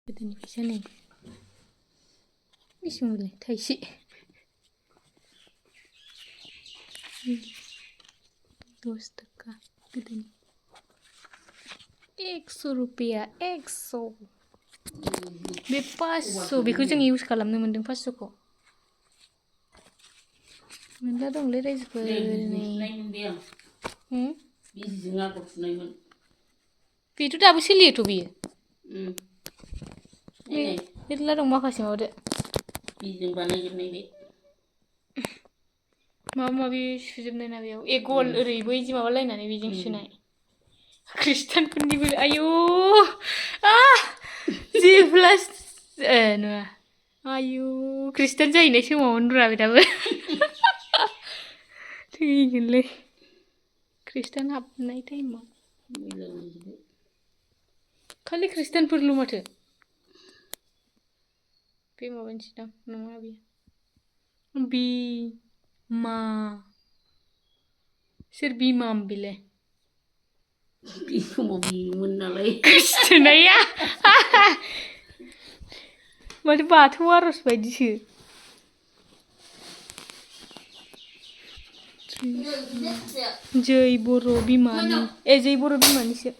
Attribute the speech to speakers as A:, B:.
A: गोदोनि फैसा नै बेसेबांलाय थाइसे 10 थाखा गोदोनि 100 रुपया 100 बे 500 बेखौ जों इउज खालामनो मोन्दों 500खौ मेरला दंलै रायजोफोरनि
B: बिजिजों आगर थुनायमोन
A: बेथ' दाबो सोलियोथ' बेयो मेरला दं माखासे माबादो
B: बिजिजों बानायजोबनाय बे
A: माबा माबि सुजोबनाय ना बेयाव गल ओरैबो इदि माबालायनानै बेजों सुनाय खृष्टानफोरनिबो आयौ जेब्ला नङा आयौ खृष्टान जाहैनाय समावनोब्रा बे दाबो थैगोनलै खृष्टान हाबनाय टाइमाव खालि खृष्टानफोरल' माथो बे माबानिसो दां नङा बेयो बिमा सोर बिमाम बेलाय
B: बे समाव बिमोन नालाय
A: गोसथोनाया माथो बाथौ आर'ज बायदिसो जै बर' बिमानि जै बर' बिमानिसो